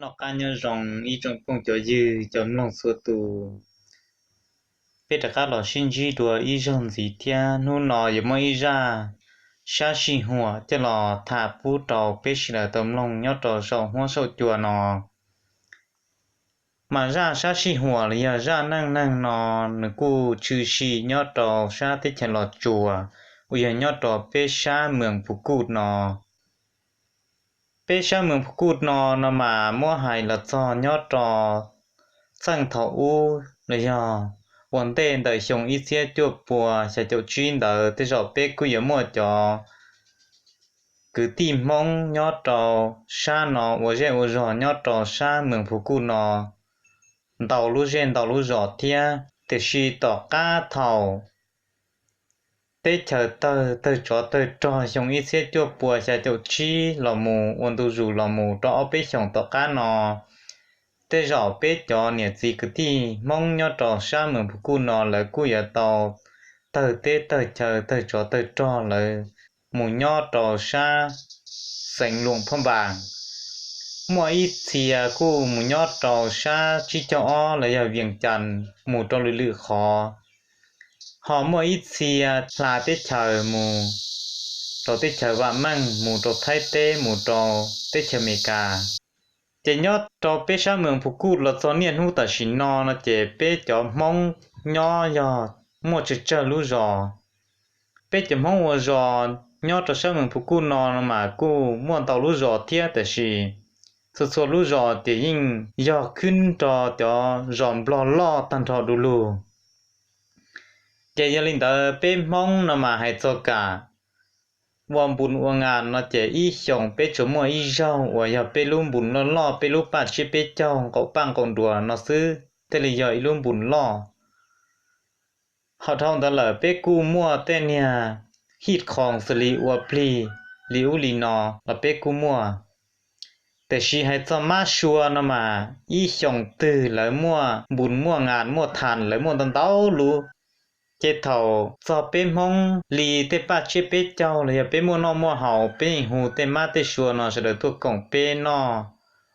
Noj qab nyob zoo ib tsoom phooj cov ywg cov mloog txhua tus. Peb rov qab los sib ntsib dua ib zaug ntxiv thiab. Hnub no yuav muaj ib zaj sab sij huam coj los tham pub rau peb sawv daws tau mloog nyob rau saum huab saum cua no. Mas zaj sab sij huam los yog zaj neej neeg no, nws kuj tshwm sim nyob rau sab teb chaws Los Tsuas uas yog nyob rau peb sab Mees Phu Kuj no. Peb sab Mees Phu Kuj no no mas muab hais los txog nyob rau txheej thaum ub los yog ua ntej ntawm xyoo ib txhiab cuaj pua xya caum tsib ntawd, tej zaum peb kuj yuav muaj cov kwv tij Hmoob nyob rau sab no ua zej ua zog nyob rau sab Mees Phu Kuj no ntau lub zej ntau lub zos thiab. Tiam sis tom qab thaum teb chaws tawg tawg tsov tawg rog xyoo ib txhiab cuaj pua xya caum tsib los mus ua ntu zus los mus rau ob peb xyoos tom qab no, tej zaum peb cov niam txiv kwv tij Hmoob nyob rau sab Mees Phu Kuj no lawv kuj yuav tau tawg teb tawg chaw tawg tsov tawg rog lawv mus nyob rau sab xeev Luam Phab Npas. Muaj ib txhia kuj mus nyob rau sab tsib caug ob los yog Vias Cas mus rau lwm lwm qhov. Ho muaj ib txhia hla teb chaws mus rau teb chaws Vam Meej, mus rau Thaib teb, mus rau teb chaws Amelikas. Ces nyob rau peb sab Mees Phu Kuj los txog niaj hnub tam sim no no ces peb cov Hmoob nyob yog muaj tsawg tsawg lub zos. Peb cov Hmoob ua zos nyob rau sab Mees Phu Kuj no no mas kuj muaj ntau lub zos thiab, tiam sis txhua txhua lub zos ces yeej yog khwb rau cov zos Nplog loj tag nrho du lug. Ces yog li ntawd peb Hmoob no mas hais txog kam ua npus ua nas no ces ib xyoos peb tsuas muaj ib zaug uas yog peb lub npus loj loj, peb lub paj tsiab peb caug nqaum paj nqaum nruas no xwb thiaj li yog ib lub npus loj. Ho dhau ntawd lawm peb kuj muaj tej niag hij khoos xws li ua plig li ub li no los peb kuj muaj. Tiam sis hais txog mab sua no mas ib xyoos twg lawv muaj npus muaj nas muaj thas lawv muaj ntau ntau lub. Ces thaum txog peb Hmoob li tej paj tsiab peb caug los yog peb muaj noj muaj haus peb yeej hu tej mab tej sua no sawv daws tuaj koom peb noj,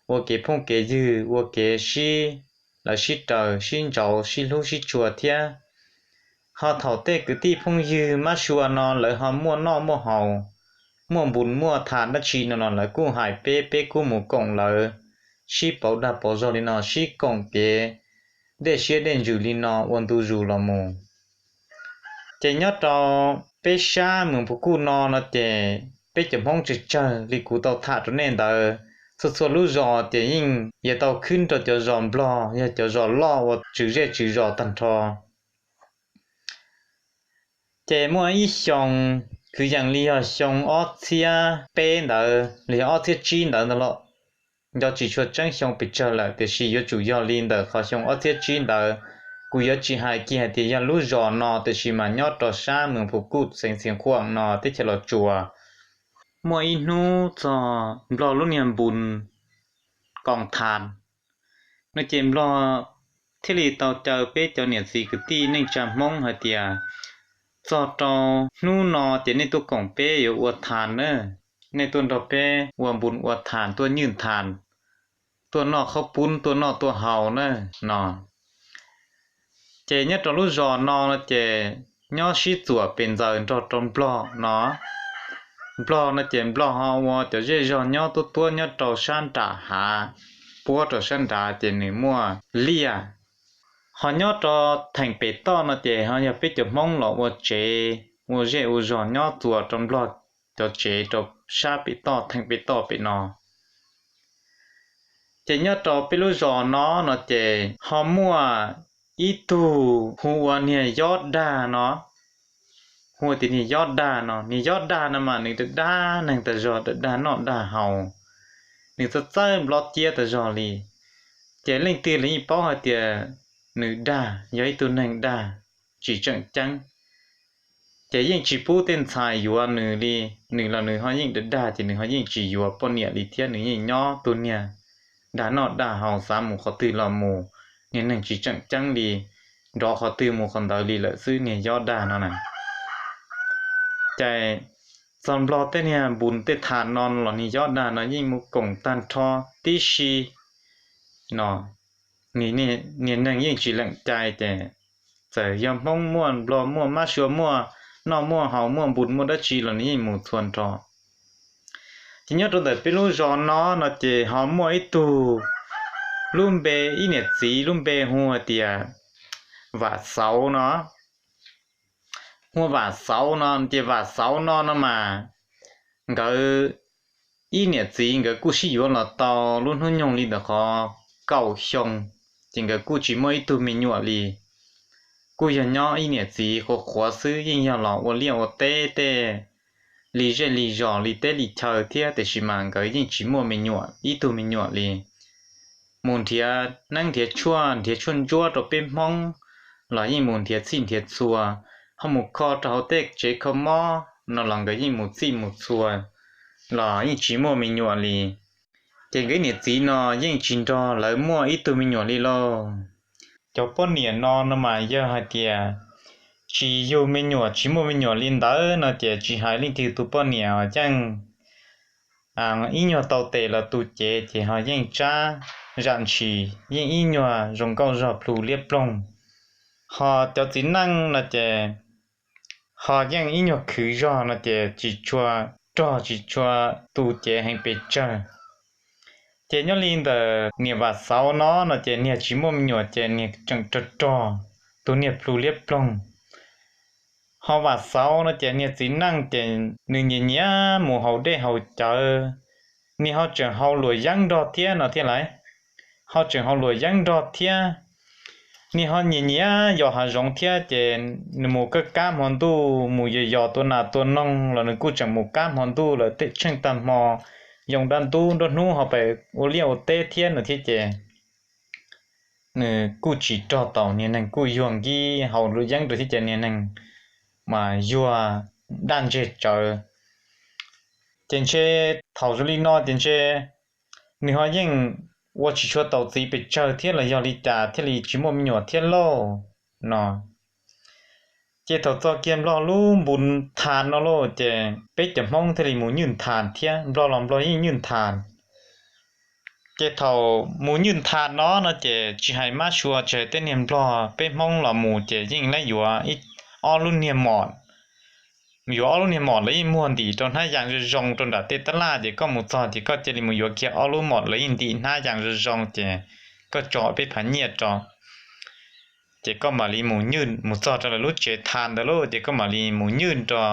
ua kev phooj kev ywg, ua kev sib, lawv sib raws sib ntsauv sib hlub sib tshua thiab. Ho thaum tej kwv tij phooj ywg mab sua no lawv ho muaj noj muaj haus, muaj npus muaj thas dab tsi no los lawv kuj hais peb, peb kuj mus koom lawv, sib pauv dag pauv zog li no, sib koom kev dej siab dej ntsws li no ua ntu zus los mus. Ces nyob rau peb sab Mees Phu Kuj no no ces peb cov Hmoob tsawg tsawg li kuv tau tham rau nej ntawd, txhua txhua lub zos ces yeej yuav tau khwb rau cov zos Nplog yog cov zos loj uas tswv zej tswv zos tag nrho. Ces muaj ib xyoos kwv yees li yog xyoo ob txhiab peb ntawd los yog ob txhiab tsib ntawd ntag los, nco tsis tshua tseeb xyoo pes tsawg lawm, tiam sis yuav tsum yog li ntawm qhov xyoo ob txhiab tsib ntawd. Kuv yuav tsis hais kiag hais tias yog lub zos no, tiam sis mas nyob rau sab Mees Phu Kuj xeev Xiav Khuam no teb chaws Los Tsuas, muaj ib hnub txog Nplog lub niag npus koom thas no ces Nplog thiaj li tau caw peb cov niam txiv kwv tij neej tsa Hmoob hais tias, txog rau hnub no ces nej tuaj koom peb yuav ua thas na, nej tuaj nrog peb ua npus ua thas, tuaj nywj thas, tuaj noj qhaub poob, tuaj noj tuaj haus na no. Ces nyob rau lub zos no no ces nyob sib txuam pes ntxaws nrog rau Nplog no. Nplog no ces Nplog ho ua cov zej zog nyob tuab tuab nyob rau sab nram hav, puab rau sab nrad ces nws muaj liaj. Ho nyob rau theem pem toj no ces ho yog peb cov Hmoob los ua tsev, ua zej ua zog nyob txuas rau Nplog cov tsev rau sab pem toj, theem pem toj pem no. Ces nyob rau peb lub zos no no ces ho muaj ib tug hu ua niag Yob Dag no. Hu tias niag Yob Dag no, niag Yob Dag no mas nws dag dag neeg tas zog, dag dag noj dag haus, nws txawj txawj nplob ciab tas zog li. Ces leej twg los yeej paub hais tias nws dag, yog ib tug neeg dag tsis tseem ceeb. Ces yeej tsis pub tej ntxhais yuav nws li, nws los nws ho yeej dag dag ces nws ho yeej tsis yuav poj niam li thiab, nws yeej nyob tus niag dag noj dag haus, xav mus qhov twg los mus, niag neeg tsis tseem ceeb li, nrov qhov twg mus qhov ntawd li lawm xwb, niag Yob Dag no na. Ces txog Nplog tej niag npus tej thas no los niag Yob Dag no yeej mus koom tag nrho tib si. no, niag neeg yeej tsis lees cai ces txawm yog Hmoob muaj, Nplog muaj, Mab Suav muaj, noj muaj haus muaj npus muaj dab tsi los nws yeej mus txhua nrho. Ces nyob rau ntawm peb lub zos no no ces ho muaj ib tug lub npe, ib niam txiv lub npe hu hais tias Vam Xauv no. Hu ua Vam Xauv no ces Vam Xauv no no mas nkawd ib niam txiv nkawd kuj sib yuav los tau lub hnub nyoog li ntawm qhov kaum xyoo, ces nkawd kuj tsis muaj ib tug me nyuam li. Kuj yog nyob ib niam txiv qhuav qhuav xwb, yeej yog los ua liaj ua teb tej li zej li zos li teb li chaw thiab, tiam sis mas nkawd yeej tsis muaj me nyuam ib tug me nyuam li. Mus nrhiav neeb nrhiav tshuaj, nrhiav tshuaj ntsuab rau peb Hmoob los yeej mus nrhiav txhij nrhiav txhua, ho mus kho rau hauv tej tsev kho mob no los nkawd yeej mus txhij mus txhua los yeej tsis muaj me nyuam li. Ces nkawd niam txiv no yeej tsis nrog lawv muaj ib tug me nyuam li lauj. Cov poj niam no no mas yog hais tias tsis yug me nyuam tsis muaj me nyuam li ntawd no ces tsis hais leej twg tus poj niam yeej ib nyuag tau tes los tu cev ces ho yeej tsab zam ntshis, yeej ib nyuag zoo nkauj zog plhu liab ploog. Ho cov txiv neej no ces ho yeej ib nyuag khwv zog no ces tsis tshua rog tsis tshua tu cev heev pes tsawg. Ces nyob li ntawm niam Vam Xauv no no ces niag tsis muaj me nyuam ces niag tseem rog rog, tus niag plhu liab ploog. Ho Vam Xauv no ces niag txiv neej ces nws nyiam nyiam mus haus dej haus cawv, niag ho tseem haus luam yeeb nrog thiab no thiab lauj. Ho tseem haus luam yeeb nrog thiab. Niag ho nyiam nyiam yos hav zoov thiab ces nws mus kab kab hmo ntuj mus yos yos tua nas tua noog los nws kuj tseem mus kab hmo ntuj lawm tej tsheej tag hmo, yoo dab ntub nruab hnub ho pem ua liaj ua teb thiab no thiab ces nws kuj tsis rog tau, niag neeg kuj yuag nkib haus luam yeeb rau thiab ces niag neeg mas yuag daj ntseg tsawv. Ces ntshe thaum zoo li no ces ntshe nws ho yeej ua tsis tshua tau txiv pes tsawg thiab los yog li cas thiaj li tsis muaj me nyuam thiab lauj no. Ces thaum txog kiag Nplog lub npu thas no lauj ces peb cov Hmoob thiaj li mus nywj thas thiab, Nplog los Nplog yeej nywj thas. Ces thaum mus nywj thas no no ces tsis hais mab sua tsis hais tej niag Nplog, peb Hmoob los mus ces yeej laib yuav ob lub niag mom. Yuav ob lub niag mom lawv yeej muag ntim rau hnab yas zoo zoo rau nram tej tab laj ces koj mus txog ces koj cia li mus yuav kiag ob lub mom lawv yeej ntim hnab yas zoo zoo ces koj tso peb phav nyiaj rau. Ces koj mam li mus nywj mus txog rau lawv lub tsev thas ntawd lauj ces koj mam li mus nywj rau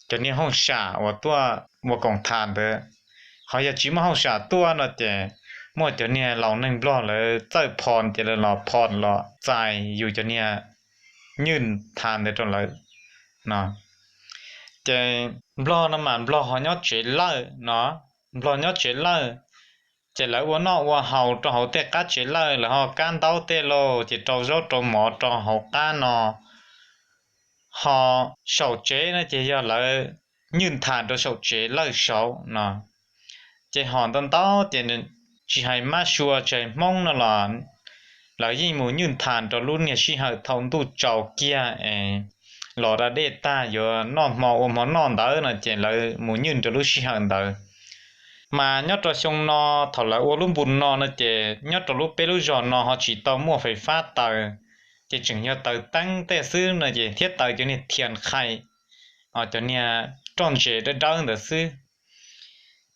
cov niag hooj sam uas tuaj ua koom thas ntawd. Ho yog tsis muaj hooj sam tuaj no ces muaj cov niag laus neeg Nplog lawv txawj phom ces lawv los phom los txais yus cov niag nywj thas ntawd rau lawv no. Ces Nplog no mas Nplog ho nyob tsev lawj no, Nplog nyob tsev lawj, ces lawv ua noj ua haus rau hauv tej qab tsev lawj, lawv ho kab ntaub tej lauj ces rau zaub rau mov rau hauv qab no. Ho saum tsev no ces yog lawv nywj thas rau saum tsev lawj saud no. Ces ho ntau ntau ces tsis hais mab sua tsis hais Hmoob no los lawv yeej mus nywj thas rau lub niag sij hawm thaum ntuj tsaus kiag es los da dej tag yuav noj hmo ua hmo noj ntawd no ces lawv mus nywj rau lub sij hawm ntawd. Mas nyob rau xyoo no thaum lawv ua lub npu no no ces nyob rau lub peb lub zos no ho tsis tau muaj fais fab taws, ces tseem yog taws teeb tej xwb no ces thiab taws cov niag thiam qhais, cov niag roj ntses dawb dawb ntawd xwb.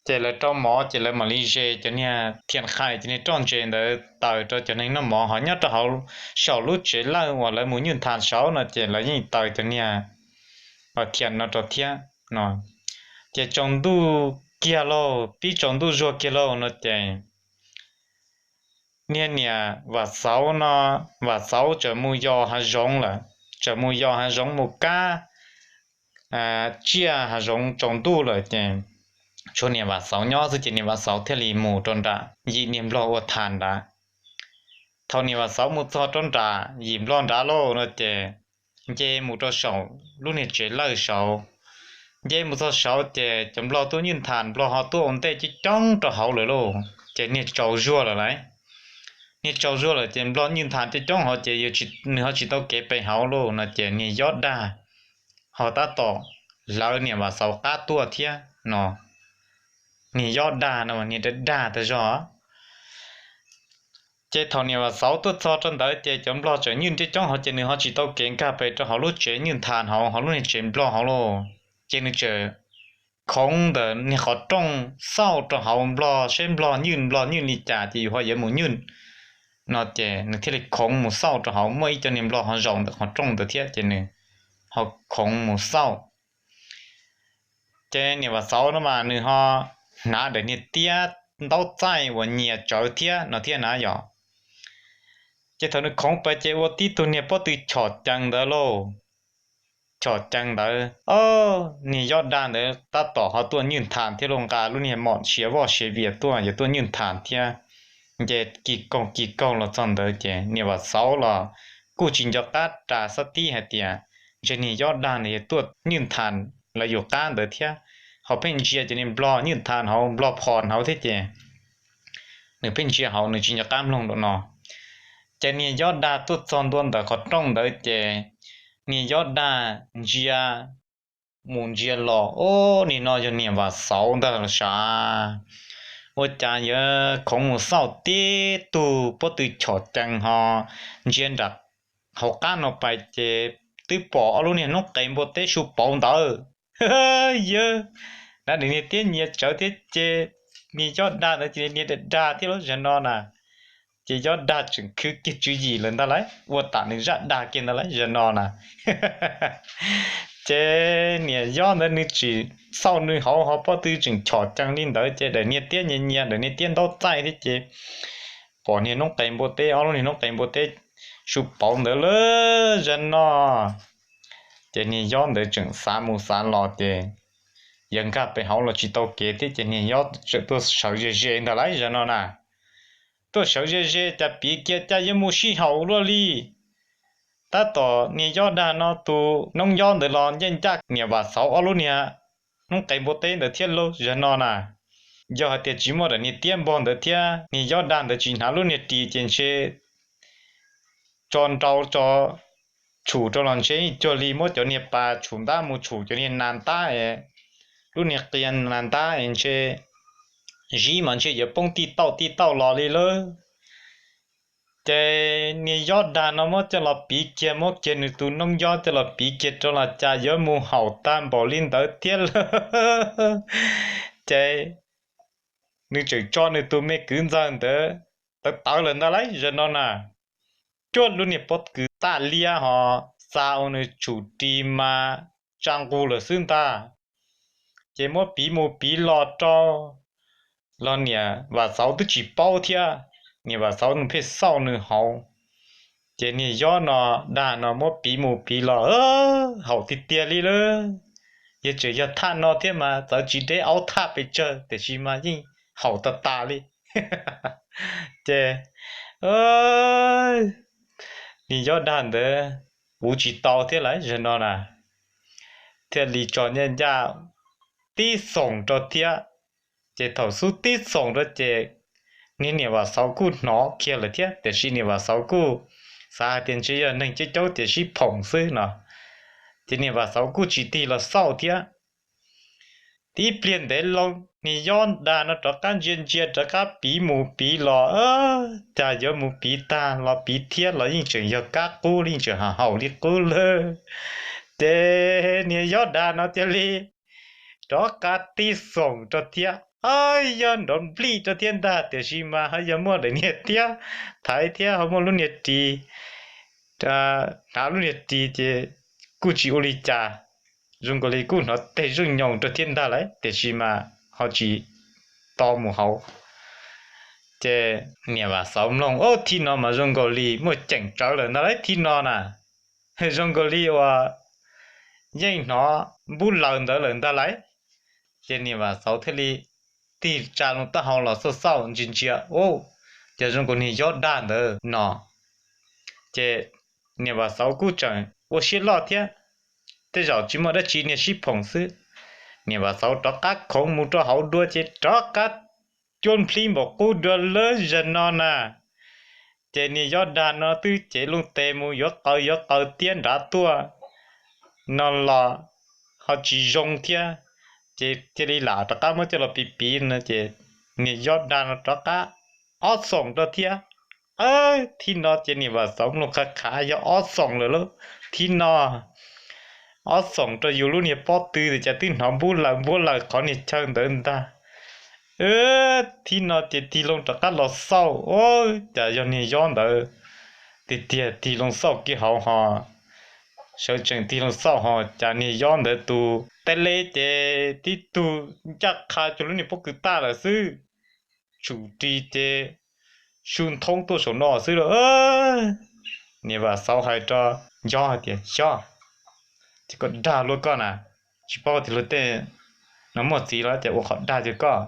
Ces lawv rau mov ces lawv mam li ze cov niag thiam qhais cov niag roj ntses ntawd taws rau cov neeg noj mov, ho nyob rau hauv saum lub tsev lawj uas lawv mus nywj thas saud no ces lawv yeej taws cov niag thiam no rau thiab no. Ces tsaus ntuj kiag lauj, pib tsaus ntuj zuag kiag lauj no ces niag niam Vam Xauv no, Vam Xauv txawm mus yos hav zoov lawm, txawm mus yos hav zoov mus kab tsiaj hav zoov tsaus ntuj lawm ces tshuav niam Vam Xauv nyob xwb ces niam Vam Xauv thiaj li mus rau nram yim niag nplog ua thas nrad. Thaum niam Vam Xauv mus txog rau nram yim nplog nrad lauj no ces nce mus rau saum lub niag tsev lawj saud. Nce mus txog saud ces cov nplog tuaj nywj thas, nplog ho tuaj ua ntej coob coob rau hauv lawm lauj, ces niag tsaus zuag lawm lauj. Niag tsaus zuag lawm ces nplog nywj thas coob coob hauv ces nws ho tsis tau kev pe hauv lauj no ces niag yob dag ho tab tom hlawv niam Vam Xauv qab tuaj thiab no. Niag yob dag no niag dag dag tag zog. Ces thaum niam Vam Xauv tuaj txog rau ntawd ces cov nplog tseem nywj ntiab coob hauv ces nws ho tsis tau kev nkag pes rau hauv lub tsev nywj thav hauv, hauv lub niag tsev nplog hauv lauj. Ces nws tseem khoov ntawm niag qhov rooj xauj rau hauv nplog seb nplog nywj, nplog nywj li cas ces yus ho yuav mus nywj no ces nws thiaj li khoov mus xauj rau hauv, muaj ib co niag nplog ho zaum ntawm qhov rooj ntawd thiab ces nws ho khoov mus xauj. Ces niam Vam Xauv no mas nws ho hnav daim niag tiab ntaub txaij uas nyias tsawv thiab no thiab na yom. Ces thaum nws khoov pes ces ua tib tug niag pob tw chom cees ntawd lauj. Chom cees ntawd, o, niag Yob Dag ntawd tab tom ho tuaj nywj thav thiab lauj, nqa lub niag mom siav voj siav vias tuaj, yuav tuaj nywj thav thiab. Nce kis kaug kis kaug los txog ntawd ces niam Vam Xauv los kuj tsis nco qab ras xab tib hais tias ntshe niag Yob Dag ntawd yuav tuaj nywj thav lawv yus qab ntawd thiab. Ho pheej ntsia cov niag nplog nywj thav hauv, nplog phom hauv thiab ces nws pheej ntsia hauv, nws tsis nco qab mloog nraum no. Ces niag Yob Dag tuaj txog ntua ntawm qhov rooj ntawd ces niag Yob Dag ntsia mus ntsia los, o, nim no yog niam Vam Xauv ntag los sav. Ua cas yuav khoov mus xauj tib tug pob tw chom cees ho ntsia nram hauv qab no pais ces twb pom ob lub niag noob qes npua teb su pauv ntawd. Yawg, na, nws niag tiab nyias tsawv thiab ces niag Yob Dag ntawd ces niag dag dag thiab lub zag no na. Ces Yob Dag tseem khwv kiag tswv yim lawm ntag lauj, ua tam nws zaj dag kiag ntag lauj zag no na. Ces niam Yob ntawd nws tsis xauj nws hauv ho pob tw tseem chom cees li ntawd ces daim niag tiab nyias nyias, daim niag tiab ntaub txaij thiab ces pom niag noob qes npua teb, ob lub niag noob qes npua teb su pauv ntawd lub zag no. Ces niag Yob ntawd tseem xav mus xav los ces yawg nkag pem hauv los tsis tau kev thiab ces niag Yob tseem tuaj sawv ze ze ntag lauj zag no na. Tuaj sawv ze ze cas piav kiag cas yuav mus sij hawm luaj li. Tab tom niag Yob Dag no tus noob Yob ntawd los ncej ncaj niam Vam Xauv ob lub niag noob qes npua teb ntawd thiab lauj zag no na. Yog hais tias tsis muaj daim niag tiab npog ntawd thiab niag Yob Dag ntawd tsis hnav lub niag ris ces ntshe tso nrau tso tshum rau los ntshe cuag li muab cov niag pas tshum ntab mus tshum cov niag nas ntab es, lub niag qia nas ntab es ntshe zib mas ntshe yuav poob tij tauj tij tauj los li lawm. Ces niag Yob Dag no muab coj los piv kiag, muab kiag nws tus noob Yob coj los piv kiag rau los cas yuav mus haum tag npaum li ntawd thiab lauj. Ces nws tseem tso nws tus me kwv ntxawg ntawd tawv tawv lawm ntag lauj zag no na. Cuaj lub niag pob kws taj liab ho xa ua nws tshum ris mas tsa nqug lawm xwb ntag. Ces muab piv mus piv los rau los niam Vam Xauv twb tsis paub thiab, niam Vam Xauv nws pheej xauj nws hauv. Ces niag Yob no, Dag no muab piv mus piv los haum tiag tiag li lawm. Yog tseem yog thaj no thiab mas txawv tsis deb aub thaj pes tsawg tiam sis mas yeej haum tas tas li. Ces niag Yob Dag ntawd puv tsis tau thiab lawm zag no na, thiaj li tso ncaj ncaj tib xoom rau thiab. Ces thaum xub tib xoom rau ces niag niam Vam Xauv kuj hnov kiag lawm thiab, tiam sis niam Vam Xauv kuj xav hais tias ntshe yog neeg caub caub tias sib phoom xwb no. Ces niam Vam Xauv kuj tsis tig los xauj thiab. Tib pliag ntev loo niag Yob Dag no rov qab ntsia ntsia rov qab piv mus piv los, cas yuav mus piv tag los piv thiab los yeej tseem yog kab qub li, yeej tseem haum haum li qub lawm. Ces niag Yob Dag no cia li rov qab tib xoom rau thiab, yog nrov nplij rau thiab ntag, tiam sis mas ho yog muaj daim niag tiab thaiv thiab ho muaj lub niag ris, hnav lub niag ris ces kuj tsis ua li cas, zoo nkaus li kuj hnov teg zooj nyoos rau thiab ntag lauj, tiam sis mas ho tsis to mus hauv. Ces niam Vam Xauv mloog, Ub, thib no mas zoo nkaus li muaj ceem tsawv lawm ntag lauj, thib no na, zoo nkaus li uas yeej hnov npub laws ntawd lawm ntag lauj. Ces niam Vam Xauv thiaj li tig tsa loo taub hau los xauj xauj ntsia ntsia, Ub, cas zoo nkaus niag Yob Dag ntawd no. Ces niam Vam Xauv kuj tseem ua siab loj thiab, tej zaum tsis muaj dab tsi, niag sib phoom xwb. Niam Vam Xauv rov qab khoov mus rau hauv dua ces rov qab cuab nplhib npaum qub dua lawm zag no na. Ces niag Yob Dag no twb cev loo tes mus yuav qaws yuav qaws tiab nrad tuaj no los ho tsis zoo thiab, ces cia li lam rov qab muab coj los piv piv no ces niag Yob Dag no rov qab ob xoom rau thiab. Thib no ces niam Vam Xauv mloog qhav qhav yog ob xoom lawm lauj. Thib no ob xoom rau yus lub niag pob tw, cas twb hnov npub laws npuab laws qhov niag chaw ntawd ntag. Thib no ces tig loo rov qab los xauj, cas yog niag yob ntawd tiag tiag. Tig loo xauj kiag hauv ho sawv tsees tig loo xauj ho cas niag yob ntawd tus teb leb ces tib tug ncaj qha rau lub niag pob kws taj lawm xwb. Tsum ris ces su nthoob tuaj saum no xwb lauj. Niam Vam Xauv hais rau yob hais tias, Yob, ces koj dag luaj koj na, tsis paub tias luag tej no muaj txiv los ces ua qhov dag rau koj.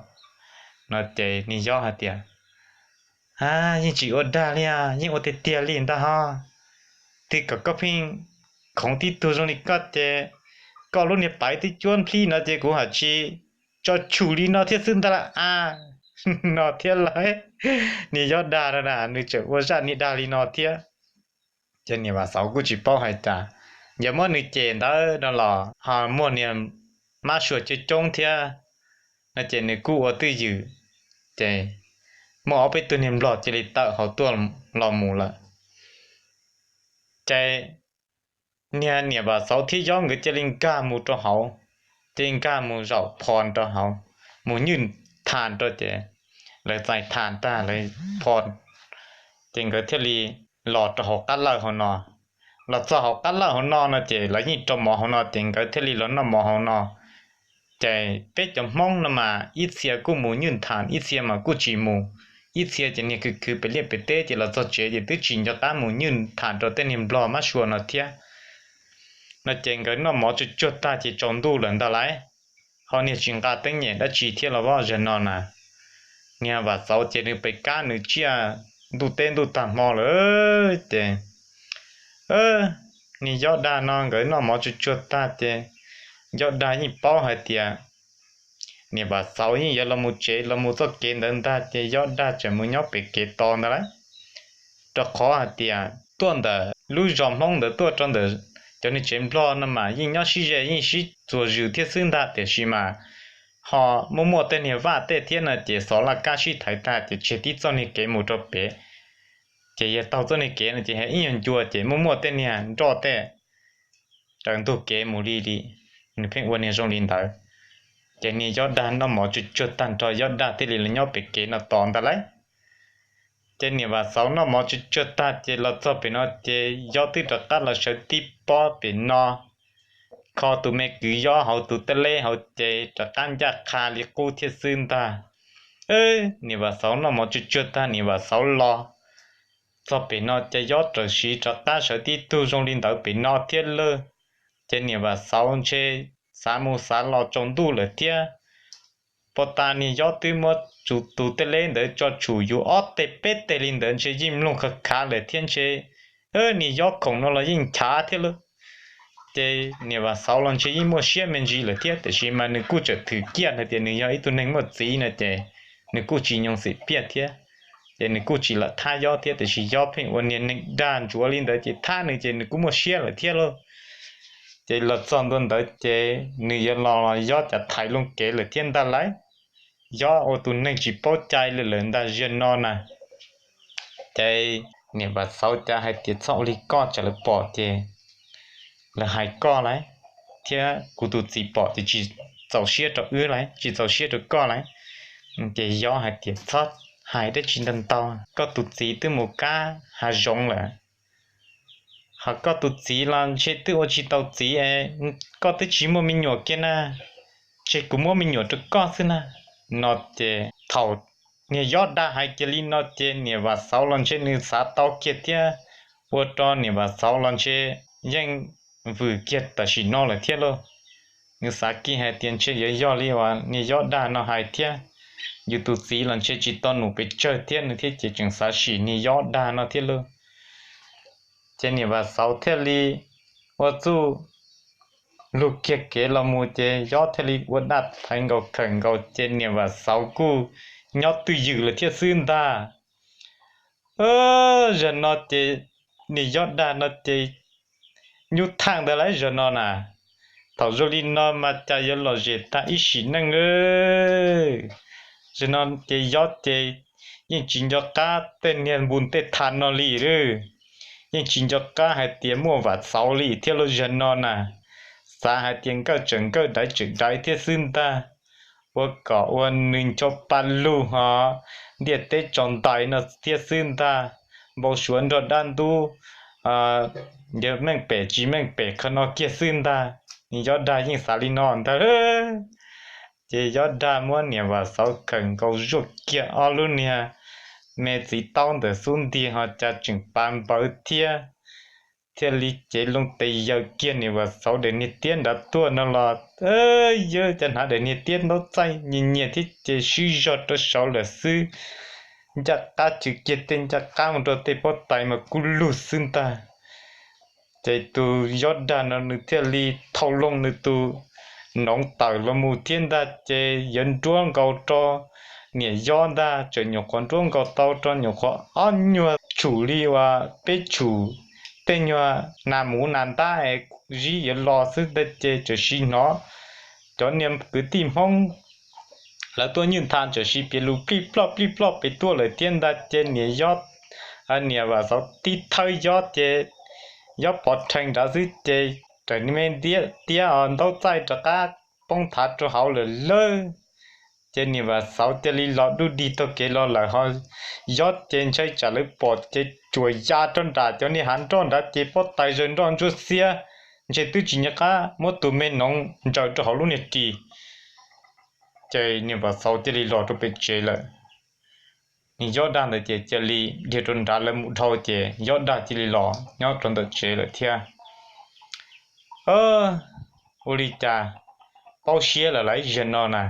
No ces niag yob hais tias, Yeej tsis ua dag li, yeej ua tiag tiag li ntag ho. Twb kom koj pheej khoov tib tug zoo li koj ces koj lub niag paiv twb cuab nplij no ces kuv ham tsis tso tsum li no thiab xwb ntag lauj a. No thiab lauj, niag yob dag no na nws tseem ua zaj niag dag li no thiab. Ces niam Vam Xauv kuj tsis paub hais tias yog muab nws cem ntawd no los ho muaj niag mab sua coob coob thiab no ces nws kuj ua twj ywm. Ces muaj ob peb tug niag nplog cia li tawm hauv tuaj los mus lawm. Ces niag niam Vam Xauv thiab yob nkawd cia li nkag mus rau hauv, cia li nkag mus zaum phos rau hauv, mus nywj thas rau ces lawv txais thas tag lawv phos, ces nkawd thiaj li los rau hauv qab lawj hauv no. Los txog hauv qab lawj hauv no no ces lawv yeej rau mov hauv no ces nkawd thiaj li los noj mov hauv no. Ces peb cov Hmoob no mas ib txhia kuj mus nywj thas, ib txhia mas kuj tsis mus. Ib txhia ces niag khwv khwv pem liaj pem teb ces los txog tsev ces twb tsis nco qab mus nywj thas rau tej niag nplog mab sua no thiab. No ces nkawd noj mov tsuag tsuag tag ces tsaus ntuj lawm ntag lauj. Ho niag tsis nqa teeb nyem dab tsi thiab los voj zag no na. Niag Vam Xauv ces nws pes kab nws tsiaj ntuj teb ntuj tag hmo lawm ces niag yob dag no nkawd noj mov tsuag tsuag tag ces yob dag yeej paub hais tias niam Vam Xauv yeej yuav los mus tsev los mus txoj kev ntawd ntag ces yob dag tseem mus nyob pem kev tos ntag lauj. Rau qhov hais tias tuaj ntawm lub zos Hmoob ntawd tuaj rau ntawm cov niag tsev nplog no mas yeej nyob sib ze yeej sib txuas zws thiab xwb ntag tiam sis mas ho muaj muaj tej niag vaj tej thiab no ces xov laj kab sib thaiv tag ces tseg tib txoj niag kev mus rau pem. Ces yog taug txoj niag kev no ces yog ib nyuag ncua ces muaj muaj tej niag nroj tej raws ntug kev mus li li. Nws pheej ua niag zoo li ntawd. Ces niag yob dag noj mov tsuag tsuag tag nrho yob dag thiaj li los nyob pem kev no tos ntag lauj. Ces niam Vam Xauv noj mov tsuag tsuag tag ces los txog pem no ces yob twb rov qab los sawv tib pob pem no, kho tus me kwv yob hauv tus tej leb hauv ces rov qab ncaj qha li qub thiab xwb ntag. Niam Vam Xauv noj mov tsuag tsuag tag niam Vam Xauv los txog pem no ces yob raws siv rov qab sawv tib tug zoo li ntawd pem no thiab lauj. Ces niam Vam Xauv ntshe xav mus xav los tsaus ntuj lawm thiab. Pov tas niag yob twb muab tus tej leb ntawd tso tsum yus ob teg peb teg li ntawd ntshe yeej mloog khav khav lawm thiab ntshe niag yob khoom no los yeej nchav thiab lauj. Ces niam Vam Xauv los ntshe yeej muaj siab me ntsis lawm thiab tiam sis mas nws kuj tseem thwm kiag hais tias nws yog ib tug neeg muaj txiv no ces nws kuj tsis nyoo xim piaj thiab. Ces nws kuj tsis lam thab yob thiab tiam sis yob pheej ua niag neeg dag ntsuav li ntawd ces thab nws ces nws kuj muaj siab lawm thiab lauj. Ces los txog ntua ntawd ces nws yuav los los yob cas thaiv loo kev lawm thiab ntag lauj. Yob ua tus neeg tsis paub cai li lawm ntag ziag no na. Ces niam Vam Xauv cas hais tias txhob ua li koj tsam lawv pom ces lawv hais koj lauj, thiab kuv tus txiv pom ces tsis txaus siab rau wb lauj, tsis txaus siab rau koj lauj. Ces yob hais tias txhob hais dab tsi ntau ntau, koj tus txiv twb mus kab hav zoov lawm. Ho koj tus txiv los ntshe twb ua tsis tau txiv es koj twb tsis muaj me nyuam kiag na, ntshe kuv muab me nyuam rau koj xwb na. No ces thaum niag yob dag hais kiag li no ces niam Vam Xauv los ntshe nws xav tau kiag thiab, ua rau niam Vam Xauv los ntshe yeej vwm kiag tam sim no lawm thiab lauj. Nws xav kiag hais tias ntshe yuav yog li uas niag yob dag no hais thiab, yus tus txiv los ntshe tsis tau num pes tsawg thiab nws thiaj ces tseem xav sim niag yob dag no thiab lauj. Ces niam Vam Xauv thiaj li ua txuj lug kiag kev los mus ces yob thiaj li ua daj thaiv nkaus khawm nkaus ces niam Vam Xauv kuj nyob twj ywm lawm thiab xwb ntag. Zaum no ces niag yob dag no ces nyuj thaaj ntawd lauj zaum no na. Thaum zoo li no mas cas yuav lom zem tag ib sim neej lauj. Zaum no ces yob ces yeej tsis nco qab tej niag npu tej tha no li lawm. Yeej tsis nco qab hais tias muaj Vam Xauv li thiab lub zag no na. Xav hais tias nkawj tseem nkawj daiv tseem daiv thiab xwb ntag. Ua kom ua nws ncho pa lug ho ntiaj teb tsaus ntais no thiab xwb ntag. Npau suav nrog dab ntub, yog meej pem tsis meej pem qhov no kiag xwb ntag. Nws Yob Dag yeej xav li no ntag. Ces Yob Dag muab niam Vam Xauv khawm nkaus zuaj kiag ob lub niag me txiv taub ntawm xub ntiag ho cas tseem pav npawv thiab. Thiaj li cev loo tes yaws kiag niam Vam Xauv daim niag tiab nrad tuaj no los, yawg cas hnav daim niag tiab ntaub txaij nyias nyias thiab ces sib zog rau saud lawm xwb. Ncaj qab chwv kiag tej ncaj qab mus rau tej pob tais mas kub lug xwb ntag. Ces tus Yob Dag no nws thiaj li thau loo nws tus noov tawm los mus thiab ntag ces yuav nruab nkaus rau niam Yob ntag, tseem nyuam qhuav nruab nkaus tau rau nyuam qhuav ob nyuag tshum li uas peb tshum tej nyuag nas muv nas ntab es zib yuav los xwb ntag ces txawm sim hnov cov niag kwv tij Hmoob lawv tuaj nywj tha txawm sim piav lus plij ploj plij ploj pem tuaj lawm thiab ntag ces niam Yob, niam Vam Xauv tib thawb Yob ces Yob pov rhees nrad xwb ces raws me tiab os ntaub txaij rov qab poob thav rau hauv lawm lawm. Ces niam Vam Xauv cia li los dub dig taug kev los lawm ho Yob ces ntshai tsam lawv pom ces tsuas ya rau nram cov niag hav nroj nrad ces pob tais zaws nroj ntsuab xiab, ntshe twb tsis nco qab muab tus me noov ntsaws rau hauv lub niag ris. Ces niam Vam Xauv cia li los rau pem tsev lawm. Niag Yob Dag ntawd ces cia li dhia rau nrad lawv mus dhau ces Yob Dag cia li los nyob rau ntawm tsev lawm thiab. Ua li cas paub siab lawm lauj, zaum no na.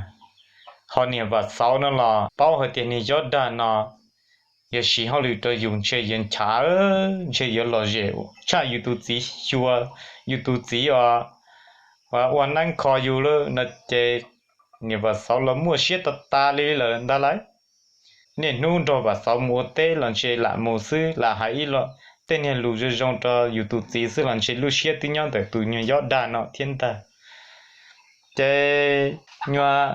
Ho niag Vam Xauv no los paub hais tias niag Yob Dag no yuav siv hauj lwm rau yus ntshe yuav nchav, ntshe yuav lom zem tshaj yus tus txiv xyuas, yus tus txiv os, ua neeb kho yus lawm no ces niam Vam Xauv los muaj siab tas tas li lawm ntag lauj. Niaj hnub nrog Vam Xauv mus ua teb los ntshe lam mus xwb, lam hais ib los tej niag lus zoo zoo rau yus tus txiv xwb los ntshe lub siab twb nyob ntawm tus nyuag Yob Dag no thiab ntag. Ces nyuag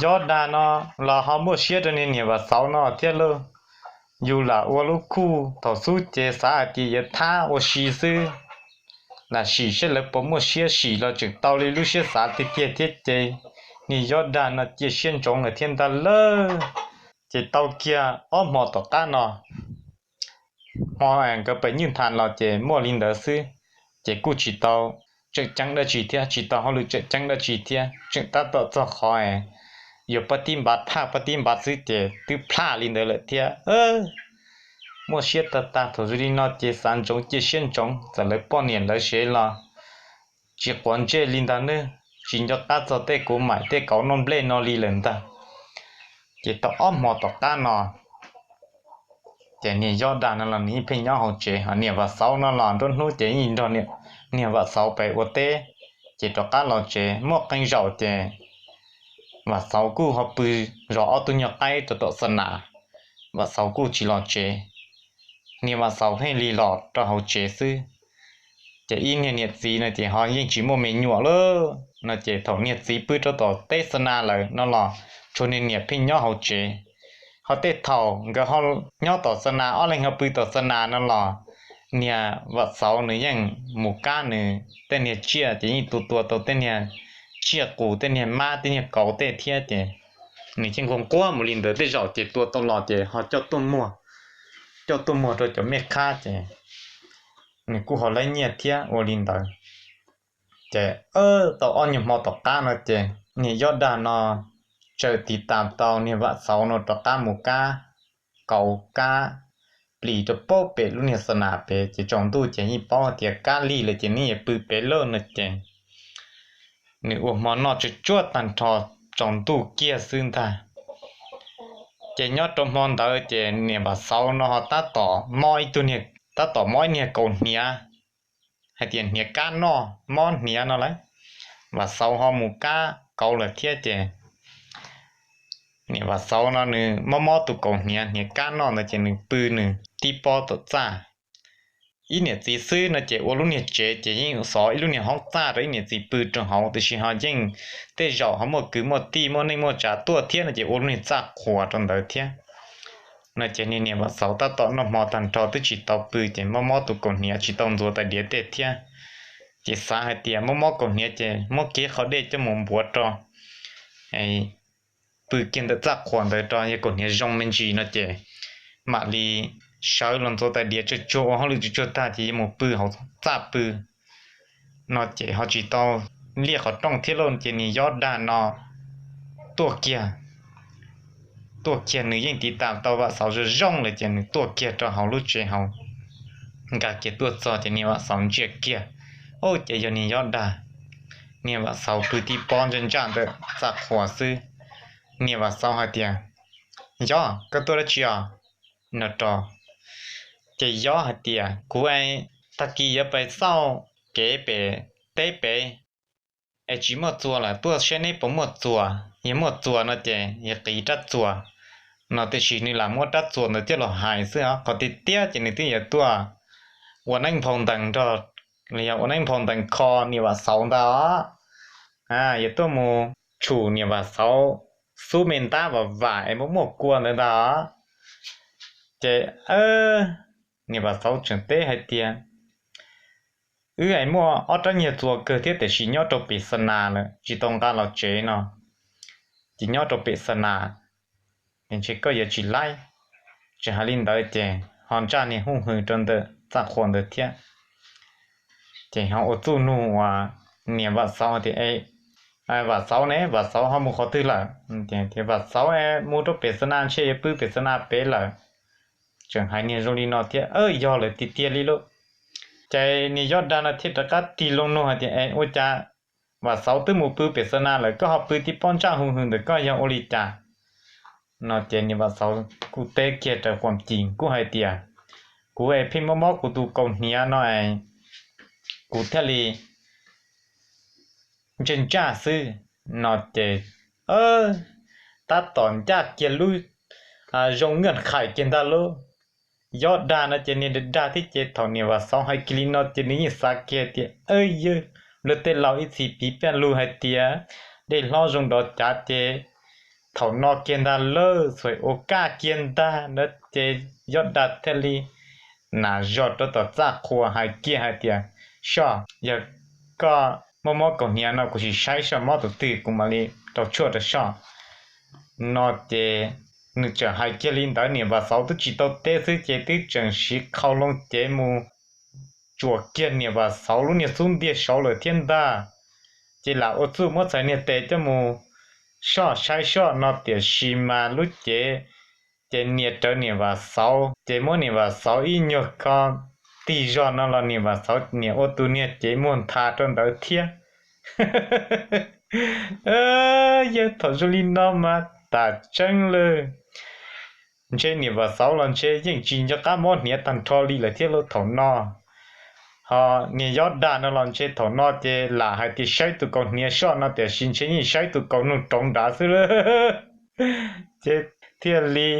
Yob Dag no los ho muaj siab rau niag niam Vam Xauv no thiab lauj. Yus lam ua lub khuj thaum xub ces xav hais tias yuav thab ua si xwb, lam sim saib lawv puas muaj siab, sim los tseem tau li lub siab xav tiag tiag thiab ces niag Yob Dag no cia siab ntsoov lawm thiab ntag lauj. Ces tau kiag ob hmo tom qab no, hmo nkawd pem nywj tha los ces muaj li ntawd xwb, ces kuj tsis tau tseem ceeb dab tsi thiab, tsis tau hauj lwm tseem ceeb dab tsi thiab, tseem tab tom txog qhov yuav pab tib npav phaj pab tib npav xwb ces twb plaj li ntawd lawm thiab. Muaj siab tag tag thaum zoo li no ces xav ntsoov cia siab ntsoov, txawm lawv poj niam lawv sev los tsis quav ntsej li ntag nawb, tsis nco qab txog tej kuv maim tej kauv noj nplej no li lawm ntag. Ces tau ob hmo tom qab no ces niag Yob Dag no los nws yeej pheej nyob hauv tsev, ho niam Vam Xauv no los nruab hnub ces yeej nrog niag Vam Xauv pem ua teb, ces rov qab los tsev. Muaj qee zaum ces Vam Xauv kuj ho pw zov ob tug nyuag qaib rau tom xa nas, Vam Xauv kuj tsis los tsev. Niag Vam Xauv pheej li los rau hauv tsev xwb. Ces ib niag niam txiv no ces ho yeej tsis muaj me nyuam lawm no ces thaum niag txiv pw rau tom teb xa nas lawm no los tshuav niag niam pheej nyob hauv tsev. Ho tej thaum nkawd ho nyob tom xa nas, ob leeg ho pw tom xa nas no los niag Vam Xauv nws yeej mus kab nws tej niag tsiaj ces yeej tua tua tau tej niag tsiaj qus, tej niag mab, tej niag kauv tej thiab ces nws yeej nquag nquag mus li ntawd. Tej zaum ces tua tau los ces ho coj tuaj muag, coj tuaj muag rau cov mej khab ces nws kuj ho laib nyiaj thiab ua li ntawd. Ces tau ob nyuag hmo tom qab no ces niag Yob Dag no txawm tiv tas tau niag Vam Xauv no rov qab mus kab kauv kab plis rau pem lub niag xa nas pem ces tsaus ntuj ces yeej paub tias kab lig lawm ces nws yuav pw pem lawm no ces nws ua hmo noj tsuj tsuag tag nrho tsaus ntuj kiag xwb ntag. Ces nyob rau hmo ntawd ces niam Vam Xauv no ho tab tom mob ib tug, tab tom mob ib niag kauv hniav, hais tias hniav kab noj mob hniav no lauj. Vam Xauv ho mus kab kauv lawm thiab ces niam Vam Xauv no nws mob mob tus kauv hniav, hniav kab noj ntawd ces nws pw nws tib pob tom txaj. Ib niam txiv xwb no ces ua lub niag tsev ces yeej xov ib lub niag hoob txaj rau ib niam txiv pw rau hauv, tiam sis ho yeej tej zaum ho muaj kwv muaj tij muaj neej muaj tsav tuaj thiab no ces ua lub niag txaj qhuas rau ntawd thiab. No ces niag niam Vam Xauv tab tom noj hmo tag nrho twb tsis tau pw ces mob mob tus kaus hniav tsis tau ntxuav tais diav tej thiab. Ces xav hais tias mob mob kaus hniav ces muab kiag qhov dej coj mus npuav rau, pw kiag ntawm txaj qhuas ntawd rau, yog kaus hniav zoo me ntsis no ces mam li sawv los ntxuav tais diav tsuag tsuag ua hauj lwm tsuag tsuag tag ces yuav mus pw hauv txaj pw. No ces ho tsis tau liaj qhov rooj thiab lauj, ces niag Yob Dag no tuaj kiag, tuaj kiag nws yeej tiv tas tau Vam Xauv zoo zoo lawm ces nws tuaj kiag rau hauv lub tsev hauv. Nkag kiag tuaj txog ces niag Vam Xauv ntsia kiag, ub, ces yog niag Yob Dag. Niag Vam Xauv pw tib pob ntsaj ntsaj ntawm txaj qhuas xwb. Niag Vam Xauv hais tias, Yob, koj tuaj dab tsi os? No rau. Ces Yob hais tias, Kuv es tag kis yuav pais xauj kev pem teb pem es tsis muaj txuas lawm, tuaj saib neb puas muaj txuas, yog muaj txuas no ces yuav qiv rab txuas. No tiam sis nws lam muab rab txuas ntawd coj los hais xwb os, qhov tiag tiag ces nws twb yuav tuaj ua neeb nphau ntees nrog, los yog ua neeb nphau ntees kho niam Vam Xauv ntag os. Yuav tuaj mus tshum niam Vam Xauv xub me ntab vam vam es muaj muaj kua ntawd ntag os. Ces niam Vam Xauv tseem teb hais tias, Wb es muaj ob rab nyiag txuas kawg thiab tiam sis nyob rau pem xa nas lawm tsis tau nqa los tsev no, ces nyob rau pem xa nas, ntshe koj yuav tsis laib. Tseem hais li ntawd ces ho ntsaj niag huj hwm rau ntawm txaj qhuas ntawd thiab. Ces ho ua txuj nug uas niam Vam Xauv tias, Vam Xauv ne, Vam Xauv ho mus qhov twg lawm? Tias, Vam Xauv mus rau pem xa nas, ntshe yuav pw pem xa nas pem lawm. Tseem hais niag zoo li no thiab, yog lawm tiag tiag li lauj. Ces niag Yob Dag no thiaj rov qab tig loo nug hais tias, Es ua cas Vam Xauv twb mus pw pem xa nas lawm koj ho pw tib pob ntsaj huj hwm ntawm koj yog ua li cas? No ces niam Vam Xauv kuj teb kiag raws quam cim kuj hais tias, Kuv es pheej mob mob kuv tus kaus hniav no es kuv thiaj li ntsaj ntsaj xwb. No ces tab tom ncaj kiag lub zoo naj qhais kiag ntag lauj. Yob Dag no ces niag dag dag thiab ces thaum niam Vam Xauv hais kiag li no ces nws yeej xav kiag tias, Yawg, luag tej laus ib txhis piv piaj lug hais tias dej hlob zoo nrov cav ces thaum no kiag ntag lawm, txhua ua kaj kiag ntag no ces Yob Dag thiaj li nam zog rau tom txaj qhua hais kiag hais tias, Soj, yog koj mob mob kaus hniav no kuv sim saib soj mob tus twg kuv mam li rau tshuaj rau soj. No ces nws txawm hais kiag li ntawd, niam Vam Xauv twb tsis tau teb xwb ces twb tseem siv qhau loo cev mus tsuam kiag niam Vam Xauv lub niag xub ntiag saud lawm thiab ntag. Ces lam ua txuj muab txhais niag tes coj mus soj saib soj no tiam sis mas lub cev ces nias rawv niam Vam Xauv ces muab niam Vam Xauv ib nyuag kho tig zog no los niam Vam Xauv niam ua tus niag cev muag nthav rau ntawd thiab. Yog thaum zoo li no mas tas tseeb lawm. Ntshe niam Vam Xauv los ntshe yeej tsis nco qab mob hniav tag nrho li lawm thiab lauj thaum no. Ho niag Yob Dag no los ntshe thaum no ces lam hais tias saib tus kaus hniav soj no tiam sis ntshe yeej saib tus kaus noog roov nrad xwb lauj. Ces thiaj li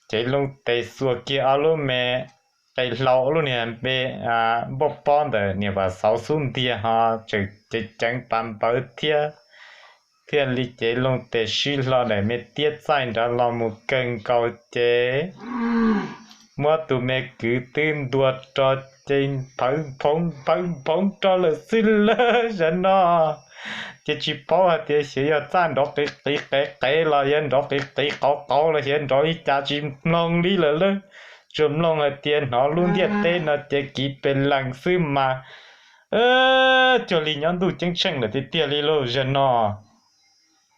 cev loo tes xuas kiag ob lub me qe hlau, ob lub niag npe npauj pob ntawm niam Vam Xauv xub ntiag ho tseem ceev ceev pav npawv thiab. Thiaj li cev loo tes sib hlo daim me tiab txaij nrad los mus kawg nkaus ces muab tus me kwv twb ntua rau ces nphawv nphoov nphawv nphoov rau lawm xwb lawm zaum no. Ces tsis paub hais tias xyov yog txaj nrov qiv qiv qev qev los yog nrov qiv qiv qauv qauv los xyov nrov li cas tsis mloog li lawm lauj. Tsuas mloog hais tias hnov lub ntiaj teb no ces kiv pes lees xwb mas cuag li nyob ntuj ceeb tsheej lawm tiag tiag li lauj zaum no.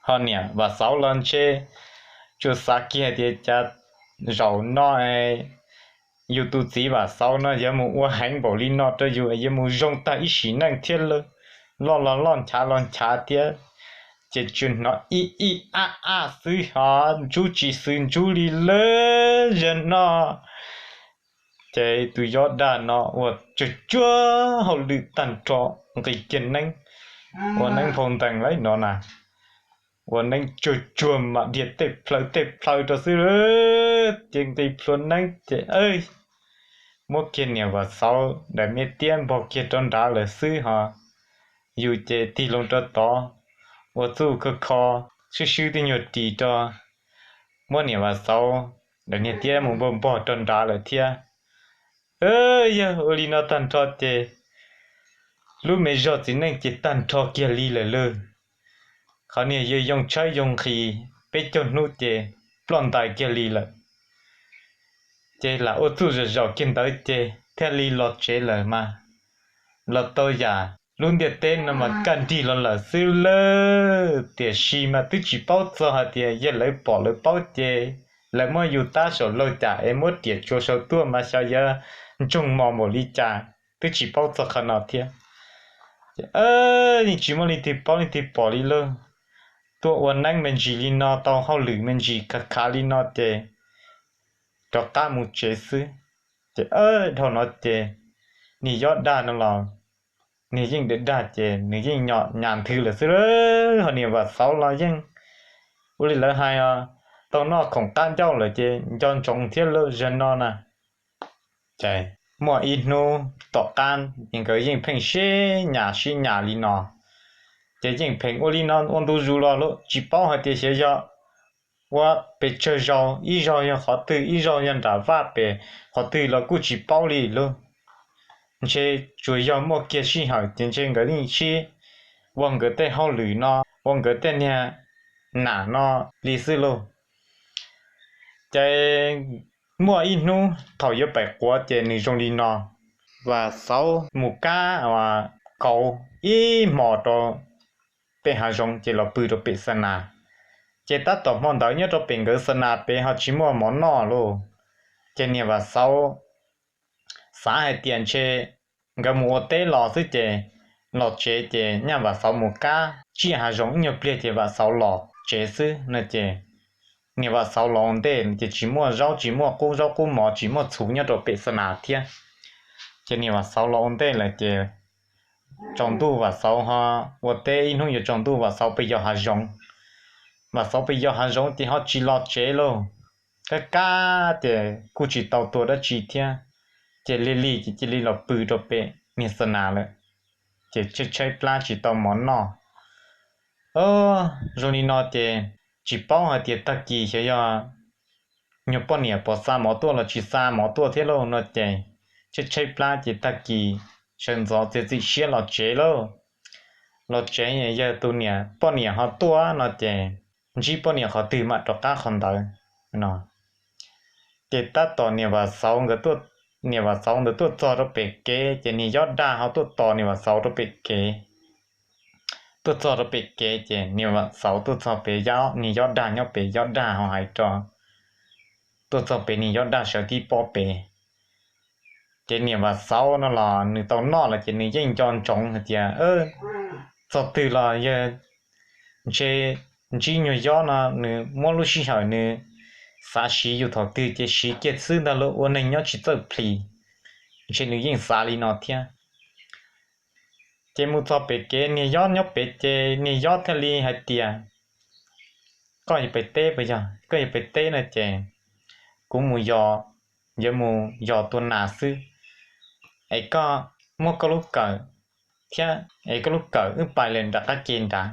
Ho niam Vam Xauv los ntshe tsuas xav kiag hais tias cas zaum no yus tus txiv Vam Xauv no yuav mus ua heev npaum li no rau yus, yuav mus zoo tag ib sim neej thiab lauj. Loj los loj nchav los nchav thiab, ces tsuas hnov ib ib ab ab xwb ho ntsub tsis xws ntsub li lawm zaum no. Ces tus Yob Dag no ua tsuag tsuag hauj lwm tag nrho, nqis kiag neeb, ua neeb nphau ntees lawm no na, ua neeb tsuag tsuag mam dhia tej plhaw tej plhaw rau xwb. Ces nqis plhuav neeb ces muab kiag niam Vam Xauv daim me tiab npog kiag rau nrad lawm xwb ho yus ces tig loo rau tod, ua txuj kho kho, swb swb tej nyuag ris rau, muab niam Vam Xauv lawv niag tiab mus npog npog rau nrad lawm thiab. Yog ua li no tag nrho ces lub me zog txiv neej ces tag nrho kiag li lawm lauj. Qhov niag yawg yoo tshawb yoo nqhis peb caug hnub ces ploj ntais kiag li lawm. Ces lam ua txuj zam zaum kiag ntawd ces thiaj li los tsev lawm mas los tau yam lub ntiaj teb no mas kaj nrig los lawm xwb lawm. Tiam sis mas twb tsis paub txog hais tias yog lawv pom lawv paub ces lawv muab yus tab saum laug cam es muab riam tsuas saum tuaj mas xyov yuav ntsoog mos npaum li cas, twb tsis paub txog qhov no thiab. Ces yeej tsis muaj leej twg paub leej twg pom li lauj. Tuaj ua neeb me ntsis li no tau hauj lwm me ntsis khav khav li no ces rov qab mus tsev xwb. Ces dhau no ces niag yob dag no los nws yeej dag dag ces nws yeej nyom nyas nthwv lawm xwb. Ho niam Vam Xauv los yeej ua li lawv hais, tau noj khoom qab ncauj lawm ces nco ntsoov thiab lawm zaum no na. Ces muaj ib hnub tom qab nkawd yeej pheej sib nyas sib nyas li no, ces yeej pheej ua li no ua ntu zus los lawm, tsis paub hais tias xyov yog ua pes tsawg zaus, ib zaug yog qhov twg, ib zaug yog nram vaj pem qhov twg los kuj tsis paub li lauj. Ntshe tsuas yog muaj kiag sij hawm ces ntshe nkawd yeej sib ua nkawd tej hauj lwm no, ua nkawd tej niag nam no li xwb lauj. Ces muaj ib hnub thaum yuav pem quav ces nws zoo li no, Vam Xauv mus kab kauv ib hmos rau pem hav zoov ces los pw rau pem xa nas. Ces tab tom hmo ntawd nyob rau pem nkawd xa nas pem ho tsis muaj mov noj lauj. Ces niam Vam Xauv xav hais tias ntshe nkawd mus ua teb los xwb ces los tsev ces nyaj Vam Xauv mus kab tsiaj hav zoov ib nyuag pliag ces Vam Xauv los tsev xwb no ces niam Vam Xauv los ua ntej ces tsis muaj zaub tsis muaj qub zaub qub mov tsis muaj txhuv nyob rau pem xa nas thiab. Ces niam Vam Xauv los ua ntej lawm ces tsaus ntuj Vam Xauv ho ua teb ib hnub yuav tsaus ntuj Vam Xauv pes yos hav zoov. Vam Xauv pes yos hav zoov ces ho tsis los tsev lauj. Kab kab ces kuj tsis tau tua dab tsi thiab, ces lig lig ces cia li los pw rau pem niag xa nas lawm. Ces tshaib tshaib plab tsis tau mov noj. Zoo li no ces tsis paub hais tias tag kis xyov yog nyuag poj niam puas xa mov tuaj los tsis xa mov tuaj thiab lauj no ces tshaib tshaib plab ces tag kis sawv ntxov txiav txim siab los tsev lauj. Los tsev yawg tus niam poj niam ho tuaj no ces ntsib poj niam qhov twg mam rov qab qhov ntawd no. Ces tab tom niam Vam Xauv nkawd tuaj, niam Vam Xauv ntawd tuaj txog rau pem kev ces niag yob dag ho tuaj tos niam Vam Xauv rau pem kev. Tuaj txog rau pem kev ces niam Vam Xauv tuaj txog pem, niag yob dag nyob pem, yob dag ho hais rau, tuaj txog pem niag yob dag sawv tib pob pem. Ces niam Vam Xauv no los nws tau noj lawm ces nws yeej nco ntsoov hais tias txog twg los yawg ntshe ntsib nyuag yob no nws muab lub sij hawm nws xav siv yus thaum twg ces siv kiag xwb ntag lauj, ua neeg nyob tsis txawj plhis. Ntshe nws yeej xav li no thiab. Ces mus txog pem kev niag yob nyob pem ces niag yob thiaj li hais tias, koj yuav pem teb puas yog? Koj yuav pem teb no ces kuv mus yos, yuav mus yos tua nas xwb. Es koj muab koj lub kawm thiab es koj lub kawm wb pais lawm nram qab ke nrad,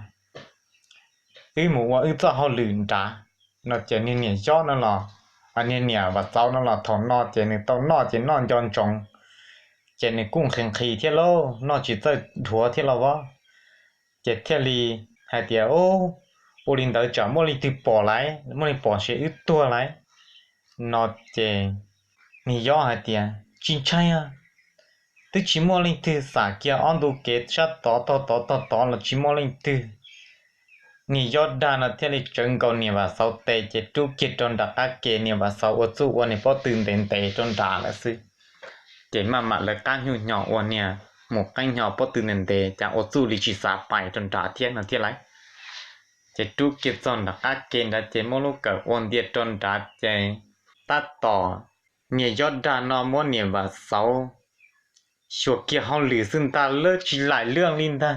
wb mus ua wb txoj hauj lwm nrad no ces niag niam yob no los, niag niam Vam Xauv no los thaum no ces nws tau noj ces noj nco ntsoov, ces nws kuj nqhis nqhis thiab lauj, noj tsis txawj dhuav thiab los as. Ces thiaj li hais tias, ua li ntawd tsam muaj leej twg pom lawm, muaj leej pom ces wb tuag lawm no ces niag yob hais tias, tsis ntshai, twb tsis muaj leej twg, xam kiag ob ntu kev sab tod tog tod tog tod los tsis muaj leej twg. Niag yob dag no thiaj li tsawv nkaus niam Vam Xauv tes ces rub kiag rau nram qab ke, niam Vam Xauv ua txuj ua niag pob tw ntev ntev rau nrad lawm xwb. Ces maj mam lawv qab nyuj hnyo ua niag mus qeeb hnyo pob tw ntev ntev cas ua txuj li tsis xav pais rau nrad thiab no thiab lauj. Ces rub kiag txog nram qab ke nrad ces muab lub kawm ua ntia rau nrad ces tab tom niag yob dag no muab niam Vam Xauv xyuas kiag hauj lwm xwb ntag, lawv tsis laim lwaj li ntag,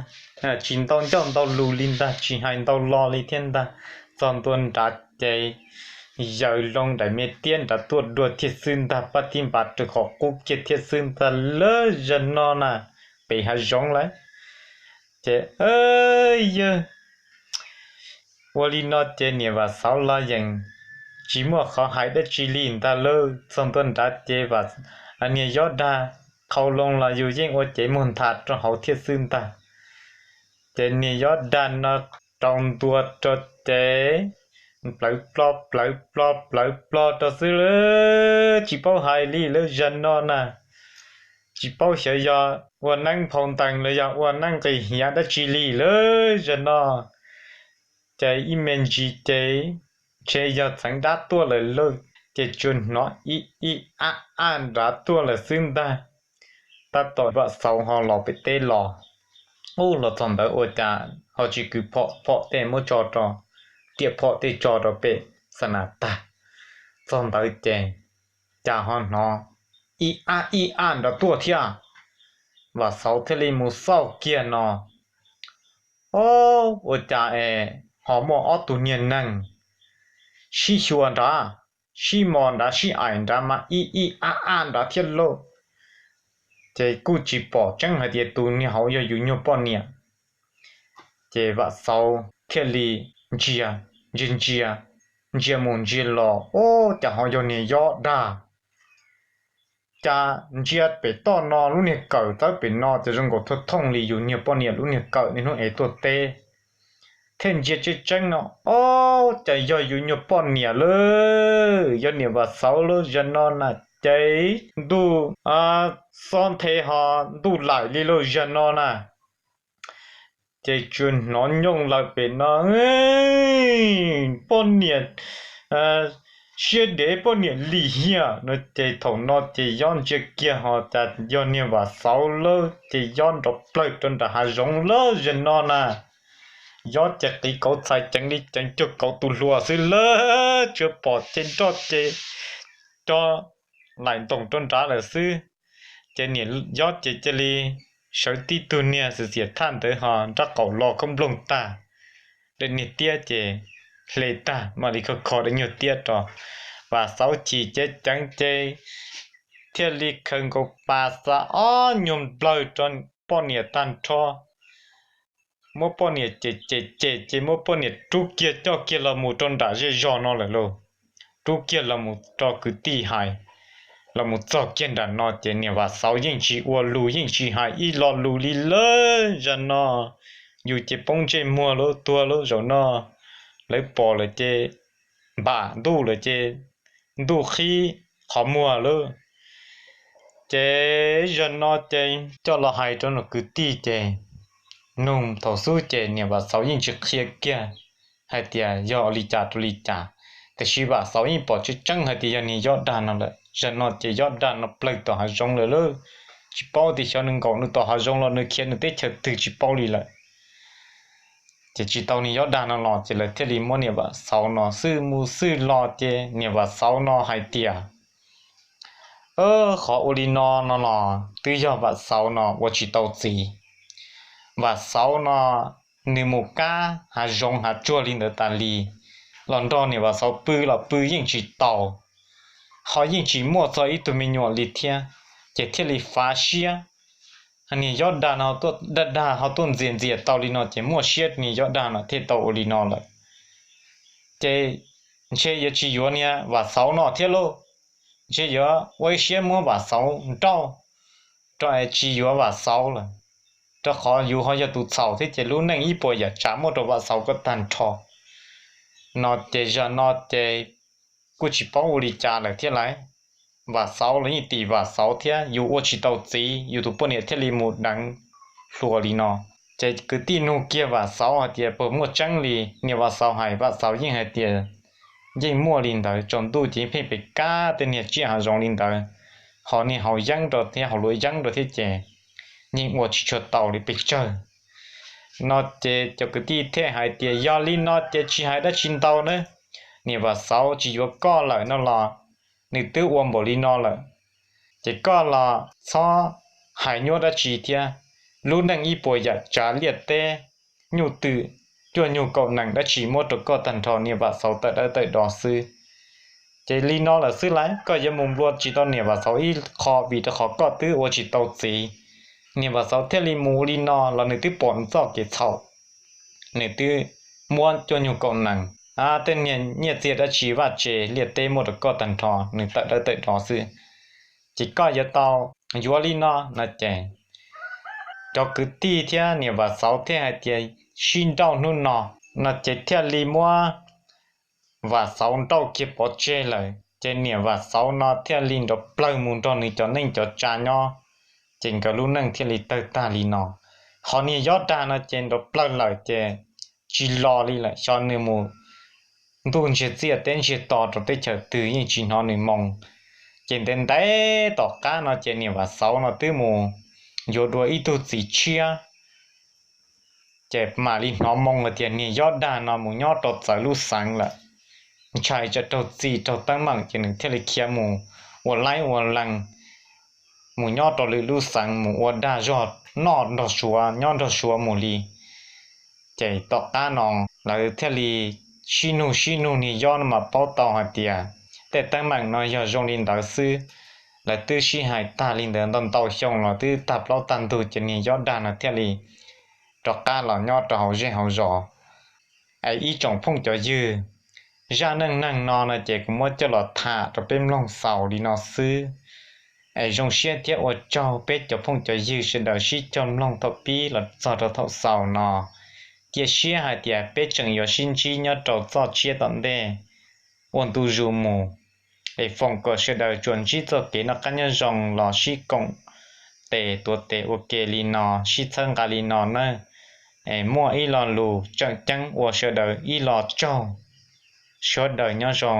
tsis ntau ncauj ntau lus li ntag, tsis hais ntau lo li thiab ntag. Txog ntua nrad ces yaws loo daim me tiab nrad tuaj dua thiab xwb ntag, pab tib npav rau qhov qub kiag thiab xwb ntag, lawv zaum no na pem hav zoov lawm. Ces yawg ua li no ces niam Vam Xauv los yeej tsis muaj qhov hais dab tsi li ntag lauj. Txog ntua nrad ces niag Yob Dag qhau loo los yus yeej ua cev muag nthav rau hauv thiab xwb ntag. Ces niag Yob Dag no rau ntua rau ces plawv plo plawv plo plawv plo rau xwb lauj, tsis paub hais li lauj. Zag no na, tsis paub xyov yog ua neeb nphau ntees los yog ua neeb nqis hiav dab tsi li lauj. Zag no ces ib me ntsis ces ntshe yog txeev dab tuaj lawm lauj, ces tsuas hnov ib ib ab ab nrad tuaj lawm xwb ntag. Tab tom Vam Xauv ho los pem teb los, ub, los txog ntawd ua cas ho tsis kwv phom, phom tej muab tso rau, riam phom tej tso rau pem xa nas tag. Txog ntawd ces cas ho hnov ib ab ib ab nrad tuaj thiab. Vam Xauv thiaj li mus xauj kiag no, o, ua cas es ho muaj ob tug niag neeg sib xyuas nrad, sib mos nrad, sib aim nrad mas ib ib ab ab nrad thiab lauj. Ces kuj tsis pom tseeb hais tias tus niag hauv yog yus nyuag poj niam. Ces Vam Xauv thiaj li ntsia, ntsia ntsia, ntsia mus ntsia los, o, cas ho yog niag Yob Dag. Cas ntsia pem toj no lub niag kawm txawb pem no ces zoo nkaus thooj thooj li yus niag poj niam lub niag kawm niaj hnub ev tuaj teb. Thiaj ntsia tseeb tseeb no, o, cas yog yus nyuag poj niam lauj, yog niam Vam Xauv lauj. Zag no na ces ntuj xob nthe ho ntuj laim li lauj. Zag no na ces tsuas hnov nyooj lawm pem no, poj niam siab dev, poj niam lim hiam no. Ces thaum no ces Yob ntsia kiag ho cas yog niag Vam Xauv lauj, ces Yob nrov plawg rau nram hav zoov lauj. Zag no na, Yob ces qiv kauv txhais ceev li ceev cuag kauv tus hluas xwb lauj, tsuas pom ces nroj ces co laim ntoos rau nrad lawm xwb. Ces niam Yob ces cia li sawv tib tug niag xwm xiam thaj ntawd ho nrab qaum lo khaub nploog tag, daim niag tiab ces hle tag, mam li kho kho daim nyuag tiab rau. Vam Xauv chim ceev ceev ces thiaj li khaws nkaus pas xa ob nyuag nplawg rau poj niam tag nrho. Muab poj niam cem cem cem ces muab poj niam rub kiag coj kiag los mus rau nram zej zog no lawm lauj. Rub kiag los mus rau kwv tij hais, los mus txog kiag nram no ces niam Vam Xauv yeej tsis ua lus yeej tsis hais ib lo lus li lauj. Zag no yus ces poob ntsej muag lauj, tuag lauj. Zaum no lawv pom lawm ces npam ntuj lawm ces ntuj qhib qhov muag lauj. Ces zag no ces coj los hais rau kwv tij ces nug thaum xub ces niam Vam Xauv yeej tsis qhia kiag hais tias yog ua li cas rau li cas. Tiam sis Vam Xauv yeej pom tseeb tseeb hais tias yog niag Yob Dag no lawm. Zag no ces Yob Dag no plawg tom hav zoov lawm lauj. Tsis paub tias xyov nws nkaum nws tom hav zoov los nws khiav nws teb chaws twg tsis paub li lawm. Ces tsis tau niag Yob Dag no los ces lawv thiaj li muab niam Vam Xauv no xwb mus xwb los ces niam Vam Xauv no hais tias, qhov ua li no no los twb yog Vam Xauv no ua tsis tau txiv. Vam Xauv no nws mus kab hav zoov hav tsuag li ntawd tas li, los nrog niam Vam Xauv pw los pw yeej tsis tau, ho yeej tsis muaj txog ib tug me nyuam li thiab, ces thiaj li fav siab. Niag Yob Dag no, Dag Dag ho tuaj ntxias ntxias tau li no ces muaj siab niag Yob Dag no thiaj tau ua li no lawm. Ces ntshe yuav tsis yuav niag Vam Xauv no thiab lauj, ntshe yuav ua ib siab muab Vam Xauv nrauj rau es tsis yuav Vam Xauv lawm, rau qhov yus ho yog tus txhaum thiab ces lub neej ib puas yam tsav muab rau Vam Xauv koj tag nrho. No ces zag no ces kuj tsis paub ua li cas lawm thiab lauj. Vam Xauv los yeej tim Vam Xauv thiab, yus ua tsis tau txiv, yus tus poj niam thiaj li mus deev hluas li no. Ces kwv tij nug kiag Vam Xauv hais tias puas muaj tseeb li, niam Vam Xauv hais, Vam Xauv yeej hais tias yeej muaj li ntawd, tsaus ntuj ces yeej pheej pem kab tej niag tsiaj hav zoov li ntawd, ho niag haus yeeb rau thiab haus luam yeeb rau thiab ces yeej ua tsis tshua tau li pes tsawg. No ces cov kwv tij thiaj hais tias yog li no ces tsis hais dab tsi ntau na, niam Vam Xauv tsis yuav koj lawm no los nws twb ua npaum li no lawm, ces koj los txhob hais nyuaj dab tsi thiab. Lub neej ib puas yam tsav liaj teb, nyuj twm, cuaj nyuag kaum nees dab tsi muab rau koj tag nrho, niam Vam Xauv tawm dawb tawm do xwb. Ces li no lawm xwb lauj, koj yuav mus nplua tsis tau niam Vam Xauv ib qho vim rau qhov koj twb ua tsis tau txiv. Niam Vam Xauv thiaj li mus li no los nws twb pom nws txoj kev txhaum, nws twb muab cuaj nyuag kaum nees Tej niag nyiaj txiag dab tsi vaj tse liaj teb muaj rau koj tag nrho, nws tawm dawb tawm do xwb, ces koj yuav tau yuav li no no ces cov kwv tij thiab niam Vam Xauv thiaj hais tias sib nrauj hnub no, no ces thiaj li muab Vam Xauv nrauj kiag pov tseg lawm. Ces niam Vam Xauv no thiaj li nrov plawg mus nrog nws cov neej cov tsav nyob, ces nkawd lub neej thiaj li tawg tag li no. Qhov niag Yob Dag no ces nrov plawg lawm ces tsis los li lawm, xyov nws mus ntuj ntsiag txiaj teb ntsiag to rau teb chaws twg yeej tsis hnov nws moo. Ces ntev ntev tom qab no ces niam Vam Xauv no twb mus yuav dua ib tug txiv tshiab, ces mam li hnov moo hais tias niag Yob Dag no mus nyob rau txawv lub xeev lawm, ntshai tsam raug txim raug teeb meem, ces nws thiaj li khiav mus ua laib ua lees, mus nyob rau lwm lub xeev mus ua dag zog noj nrog Suav nyob nrog Suav mus li. Ces tom qab no lawv thiaj li sib nug sib nug, niag Yob no mas paub tau hais tias tej teeb meem no yog zoo li ntawd xwb. Lawv twb sib hais tag li ntawd ntau ntau xyoo los twb tag plaub tag ntug, ces niag Yob Dag no thiaj li rov qab los nyob rau hauv zej hauv zos. Es ib tsoom phooj cov ywg, zaj neej neeg no no ces kuv muab coj los tham rau peb mloog xaus li no xwb. Es zoo siab thiab ua tsaug peb cov phooj cov ywg sawv daws sib cog mloog thaum pib los txog rau thaum xaus no. Cia siab hais tias peb tseem yuav sib ntsib nyob rau txoj tsiab tom ntej uas ntu zus mus. Es foom kom sawv daws tsuas ntsib txoj kev noj qab nyob zoo los sib koom tes tuav tes ua ke li no, sib txhawb nqa li no nawb. Es muaj ib lo lus tseem ceeb ua sawv daws ib lo tsaug. Sawv daws nyob zoo.